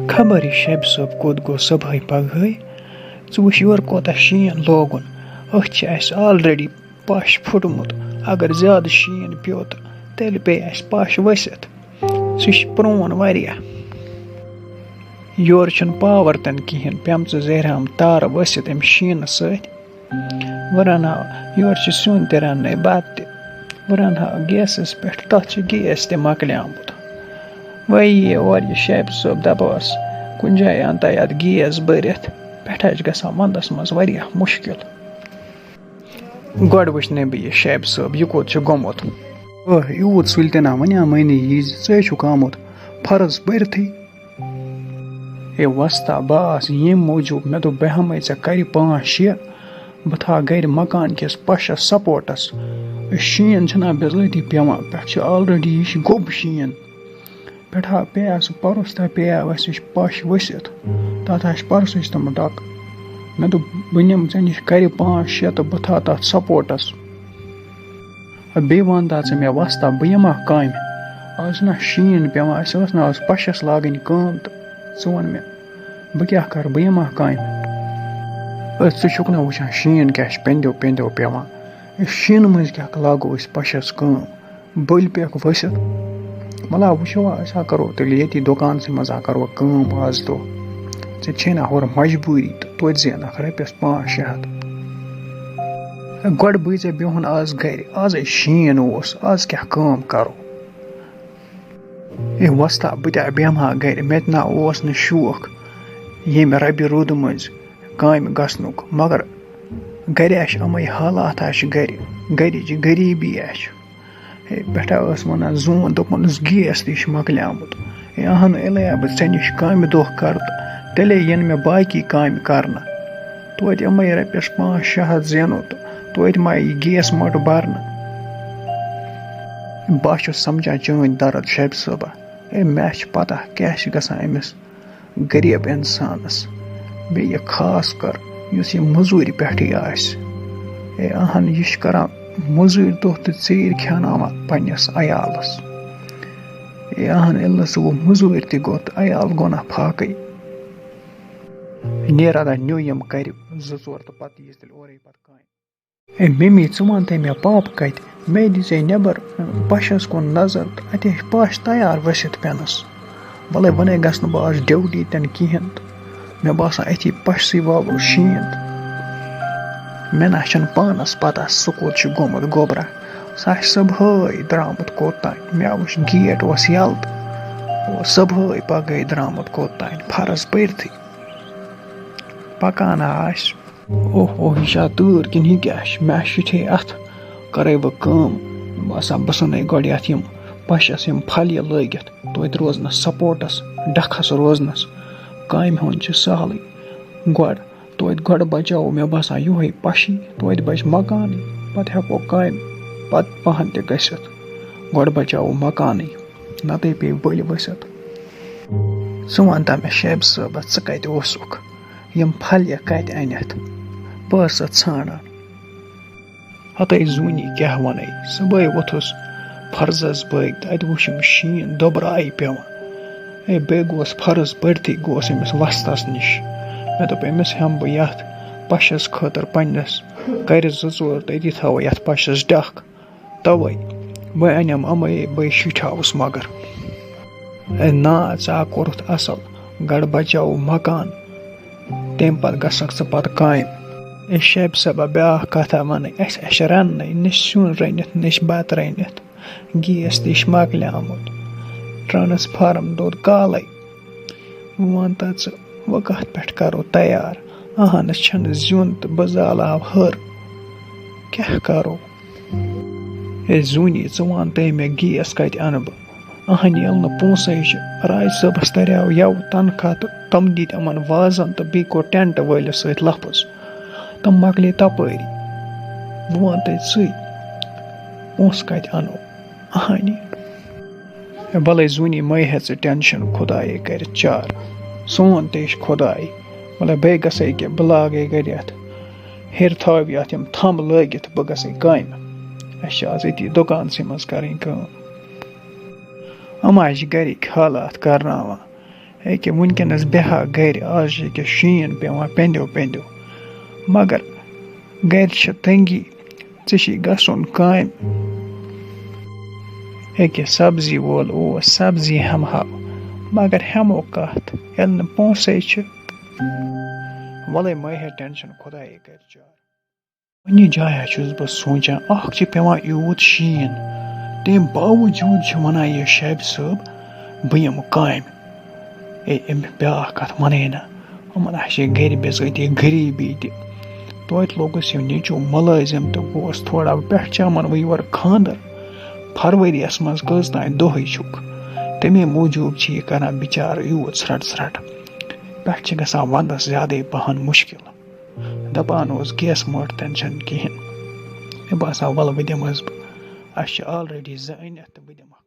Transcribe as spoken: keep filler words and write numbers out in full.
خبر یہِ شبِ صٲب کوٚت گوٚو صُبحٲے پگہٲے۔ ژٕ وٕچھ یورٕ کوتاہ شیٖن لوگُن۔ أتھۍ چھِ اَسہِ already پَش پھُٹمُت۔ اگر زیادٕ شیٖن پیوٚو تہٕ تیٚلہِ پیٚیہِ اَسہِ پَش ؤسِتھ۔ سُہ چھُ پرٛون واریاہ۔ یورٕ چھُنہٕ power تہِ نہٕ کِہیٖنۍ، پیٚمژٕ زیرہام تارٕ ؤسِتھ اَمہِ شیٖنہٕ سۭتۍ۔ وۄنۍ رَنہٕ ہاو، یورٕ چھُ سیُن تہِ رَننَے، بَتہٕ تہِ۔ وۄنۍ رَنہٕ ہاو گیسَس پٮ۪ٹھ، تَتھ چھُ گیس تہِ مۄکلیومُت۔ وۄنۍ یی اورٕ یہِ شیبہِ صٲب، دَپوس، کُنہِ جایہِ اَنتا یَتھ گیس بٔرِتھ، پٮ۪ٹھٕ چھِ گژھان وَندَس منٛز واریاہ مُشکِل۔ گۄڈٕ وٕچھنَے بہٕ یہِ شیبہِ صٲب، یہِ کوٚت چھُ گوٚمُت۔ اوہ، یوٗت سُلہِ تہِ نا وَنیٛامَے نہٕ یہِ زِ ژٕ ہے چھُکھ آمُت فرض پٔرتھٕے۔ ہے وۄستا، بہٕ آس ییٚمہِ موٗجوٗب، مےٚ دوٚپ بہٕ ہٮ۪مَے ژےٚ کَرِ پانٛژھ شےٚ، بہٕ تھاو گَرِ مکان کِس پَشَس سَپوٹَس۔ شیٖن چھُنہ بِذٲتی پٮ۪وان، پٮ۪ٹھٕ چھُ already، یہِ چھُ گوٚب شیٖن۔ پٮ۪ٹھٕ ہا پیٚیہِ ہا سُہ پَرُس تام پیٚیہِ ہا اَسہِ یہِ پَش ؤسِتھ، تَتھ آسہِ پَرسٕچ تِم ڈَکہٕ۔ مےٚ دوٚپ، بہٕ نِمہٕ ژےٚ نِش کَرِ پانٛژھ شےٚ تہٕ بہٕ تھاو تَتھ سَپوٹَس۔ بیٚیہِ وَن تہٕ ژٕ مےٚ وۄستا، بہٕ یِمہٕ ہا کامہِ؟ آز چھُنہ شیٖن پٮ۪وان، اَسہِ ٲس نہٕ آز پَشَس لاگٕنۍ کٲم تہٕ ژٕ وَن مےٚ، بہٕ کیٛاہ کَرٕ، بہٕ یِمہٕ ہا کامہِ؟ أتھۍ ژٕ چھُکھ نہ وٕچھان شیٖن کیٛاہ چھِ پٮ۪نٛدیو پٮ۪نٛدیو پٮ۪وان؟ یہِ شیٖنہٕ مٔنٛزۍ کیٛاہ لاگو أسۍ پَشَس کٲم؟ بٔلۍ پٮ۪کھ ؤسِتھ۔ مطلب، وٕچھو، أسۍ ہا کَرو تیٚلہِ ییٚتی دُکانسٕے منٛز ہا کَرو کٲم آز دۄہ۔ ژےٚ چھے نہ ہورٕ مجبوٗری تہٕ توتہِ زینَکھ رۄپیَس پانٛژھ شےٚ ہَتھ۔ گۄڈٕ بہٕ ژےٚ بِہُن آز گَرِ، آزَے شیٖن اوس، آز کیٛاہ کٲم کَرو؟ اے وۄستا، بہٕ تہِ ہا بیٚہمہٕ ہا گَرِ، مےٚ تہِ نہ اوس نہٕ شوق ییٚمہِ رَبہِ روٗدٕ مٔنٛزۍ کامہِ گژھنُک، مگر گَرِ ہا چھِ یِمَے حالات ہا چھِ گَرِ، گَرِچ غریٖبی ہا چھِ۔ ہے، پٮ۪ٹھٕ ٲس وَنان زوٗن، دوٚپمَس، گیس تہِ چھُ مۄکلیومُت۔ ہے، اَہَن، ییٚلے ہا بہٕ ژےٚ نِش کامہِ دۄہ کَرٕ تہٕ تیٚلے یِن مےٚ باقی کامہِ کَرنہٕ۔ توتہِ یِمَے رۄپیَس پانٛژھ شےٚ ہَتھ زینو تہٕ توتہِ ما یی گیس مٔٹ بَرنہٕ۔ بہٕ ہا چھُس سَمجھان چٲنۍ دَرد، شیبہِ صٲبہ۔ ہے، مےٚ چھِ پَتہ کیٛاہ چھِ گژھان أمِس غریٖب اِنسانَس، بیٚیہِ خاص کر یُس یہِ مٔزوٗرِ پٮ۪ٹھٕے آسہِ۔ ہے اَہَن، یہِ چھِ کران مٔزوٗرۍ دۄہ تہٕ ژیٖرۍ کھیٛاناوان پنٛنِس عیالَس۔ ہے اَہَن، ییٚلہِ نہٕ سُہ وۄنۍ مٔزوٗرۍ تہِ گوٚو تہٕ عیال گوٚو نہ فاقٕے۔ نیرا دا نیوٗ یِم کَرِ زٕ ژور تہٕ پَتہٕ ییٖز تیٚلہِ اورَے پَتہٕ کامہِ۔ اے ممی، ژٕ وَن تہٕ مےٚ، پاپہٕ کَتہِ؟ مے دِژے نٮ۪بر پَشَس کُن نظر تہٕ اَتے چھِ پَش تیار ؤسِتھ پٮ۪نَس۔ وَلَے وَنے گژھٕ نہٕ بہٕ آز ڈیوٹی تہِ نہٕ کِہیٖنۍ تہٕ مےٚ باسان، أتھی پَشسٕے والو شیٖن تہٕ مےٚ نہ چھَنہٕ پانَس پَتہ سُہ کوٚت چھُ گوٚمُت گوٚبرا۔ سُہ آسہِ صُبحٲے درٛامُت کوٚت تام۔ مےٚ وٕچھ گیٹ اوس یَلہٕ تہٕ اوس صُبحٲے پَگہٲے درٛامُت کوٚت تام، فرض پٔرتھٕے۔ پَکان ہا آسہِ۔ اوہ اوہ، یہِ چھا تۭر کِنہٕ یہِ کیٛاہ چھِ؟ مےٚ شِٹھے اَتھ، کَرَے بہٕ کٲم۔ باسان، بہٕ ژھٕنَے گۄڈٕ یَتھ یِم پَشَس یِم پھَلہِ لٲگِتھ، توتہِ روزنَس سَپوٹَس، ڈَکھَس روزنَس۔ کامہِ ہُنٛد چھِ سہلٕے۔ گۄڈٕ، توتہِ گۄڈٕ بَچاوو، مےٚ باسان، یِہوٚے پَشی، توتہِ بَچہِ مکانٕے۔ پَتہٕ ہٮ۪کو کامہِ پَتہٕ پَہَن تہِ گٔژھِتھ۔ گۄڈٕ بَچاوو مکانٕے، نَتہٕ پیٚیہِ بٔلۍ ؤسِتھ۔ ژٕ وَن تہٕ مےٚ، شیبہٕ صٲبہ، ژٕ کَتہِ اوسُکھ؟ یِم پھَلہِ کَتہِ اَنٮ۪تھ؟ بہٕ ٲسَتھ ژھانٛڈان۔ ہَتَے زوٗنی کیٛاہ وَنَے، صُبحٲے ووٚتھُس فرضَس بٲگۍ تہٕ اَتہِ وُچھُم شیٖن دۄبرایہِ پٮ۪وان۔ ہے، بیٚیہِ گوس فرض پٔرتھٕے، گوس أمِس وۄستَس نِش۔ مےٚ دوٚپ، أمِس ہٮ۪مہٕ بہٕ یَتھ پَشَس خٲطرٕ پنٛنِس کَرِ زٕ ژور تہٕ أتی تھاوَو یَتھ پَشَس ڈَکھ۔ تَوَے بہٕ اَنٮ۪م اَمَے بہٕ شِٹھاوُس مگر۔ اے نا، ژےٚ ہا کوٚرُتھ اَصٕل، گَڑٕ بَچاوو مَکان، تَمہِ پَتہٕ گژھکھ ژٕ پَتہٕ کامہِ۔ اے شیبہِ صٲبہ، بیٛاکھ کَتھا وَنٕے، اَسہِ، اَسہِ چھِ رَننَے، نہ چھِ سیُن رٔنِتھ، نہ چھِ بَتہٕ رٔنِتھ، گیس تہِ چھِ مۄکلیٛومُت، ٹرٛانَسفارَم دوٚد کالَے۔ وۄنۍ وَن تہٕ ژٕ، وۄنۍ کَتھ پٮ۪ٹھ کَرو تیار؟ اَہَن، أسۍ چھَنہٕ زیُن تہٕ بہٕ زالہٕ ہاو ۂر، کیٛاہ کَرو؟ ہے زوٗنی، ژٕ وَن تہٕ مےٚ، گیس کَتہِ اَنہٕ بہٕ؟ اَہَن، ییٚلہِ نہٕ پونٛسَے چھِ، راج صٲبَس تَریو یَوٕ تَنخواہ تہٕ تِم دِتۍ یِمَن وازَن تہٕ بیٚیہِ کوٚر ٹٮ۪نٛٹ وٲلِس سۭتۍ لفظ۔ تِم مۄکلے تَپٲری۔ بہٕ وَن تۄہہِ ژٕے، پونٛسہٕ کَتہِ اَنو؟ اَہَنی۔ ہے بَلَے زوٗنی، مَے ہےٚ ژٕ ٹٮ۪نشَن، خۄدایے کَرِ چارٕ۔ سون تہِ چھِ خۄداے۔ مطلب، بیٚیہِ گژھے کہِ بہٕ لاگَے گَرِ یَتھ ہیٚرِ تھاوِ یَتھ یِم تھَمب لٲگِتھ، بہٕ گژھے کامہِ۔ اَسہِ چھِ آز أتی دُکانسٕے منٛز کَرٕنۍ کٲم۔ یِم حظ چھِ گَرِکۍ حالات کَرناوان۔ ییٚکیٛاہ وٕنکیٚنَس بیٚہہ ہا گَرِ، آز چھِ ییٚکیٛاہ شیٖن پٮ۪وان پٮ۪نٛدیو پٮ۪نٛدیو، مگر گَرِ چھِ تنٛگی، ژےٚ چھِ گژھُن کامہِ۔ ییٚکیٛاہ سبزی وول اوس، سبزی ہٮ۪مہٕ ہا، مگر ہٮ۪مو کَتھ، ییٚلہِ نہٕ پونٛسَے چھِ۔ وَلَے مَہ ہے ٹٮ۪نشَن، خۄدایے کَرِ چارٕ۔ کُنہِ جایہِ چھُس بہٕ سونٛچان، اَکھ چھِ پٮ۪وان یوٗت شیٖن، تَمہِ باوجوٗد چھِ وَنان یہِ شیبہِ صٲب، بہٕ یِمہٕ کامہِ۔ ہے، أمۍ بیٛاکھ کَتھ وَنَے نہ، یِمَن آسہِ ہے گَرِ بِزٲتی غریٖبی تہِ۔ توتہِ لوٚگُس یہِ نیٚچوٗ مُلٲزِم تہٕ گوس تھوڑا پٮ۪ٹھ چامَن وۄنۍ یورٕ خانٛدَر۔ فروریَس منٛز کٔژ تام دۄہٕے چھُکھ، تَمے موٗجوٗب چھِ یہِ کَران بِچارٕ یوٗت ژھرٛٹھ ژھرٛٹھ۔ پٮ۪ٹھ چھِ گژھان وَنٛدَس زیادَے پَہَن مُشکِل۔ دَپان اوس گیس مٔٹ تہِ نہٕ چھَنہٕ کِہیٖنۍ۔ مےٚ باسان، وَلہٕ بہٕ دِمَس بہٕ، اَسہِ چھِ already زٕ أنِتھ تہٕ بہٕ دِمَکھ۔